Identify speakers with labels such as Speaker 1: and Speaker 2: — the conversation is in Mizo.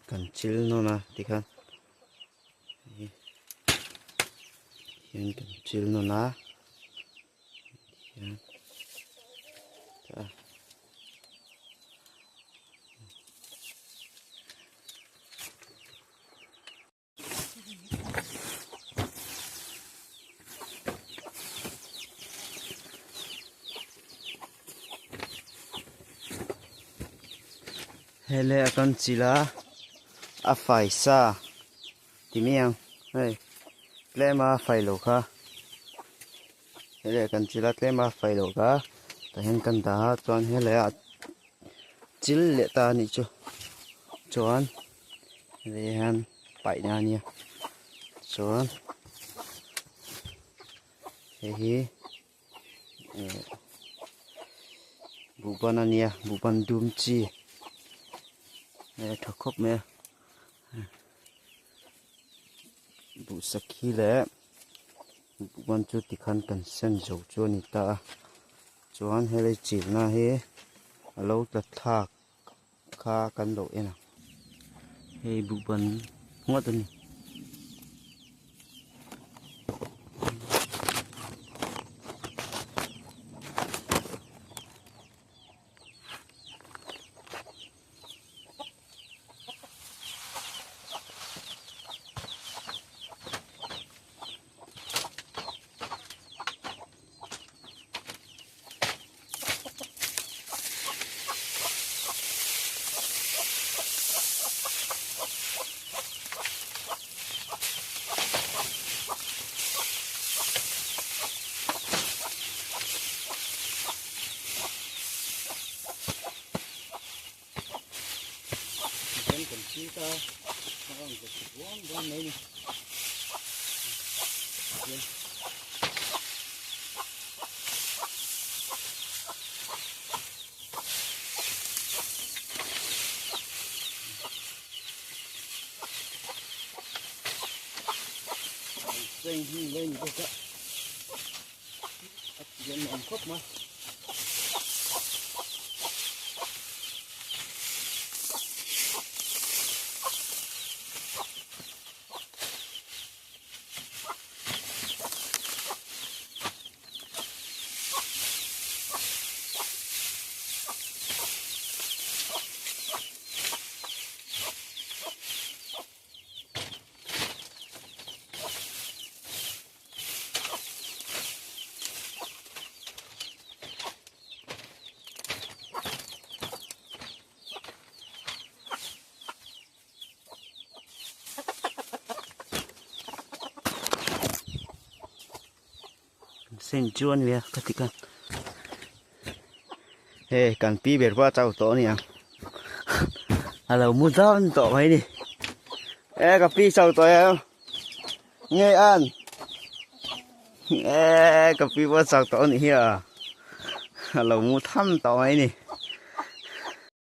Speaker 1: Kan chil nawn a tikhan hian kan chil nawn a hian Hele a kan chil a a fai sa ti mai ang hei tlem a fai lo kha hele kan chil a tlem a fai lo kha tah hian kan dah a chuan helai ah chil leh ta a nih chu chuan helai hian paih na a nia chuan hei hi eh buhban a nia buhban dum chi a tha khawp mai a buhsakhi leh buhban chu tikhan kan sen zo chu a ni ta a chuan helai chilna hi a lo tla thlak. Kha kan lo en ang. Hei buhban ngawt a ni. Sen chu ania ka ti khan hei kan pi ber pawh a chau tawh ania a lo mu dawn tawh mai ni e ka pi chau tawh em nge an e ka pi pawh a chau tawh anih hi a a lo mu tham tawh mai ni.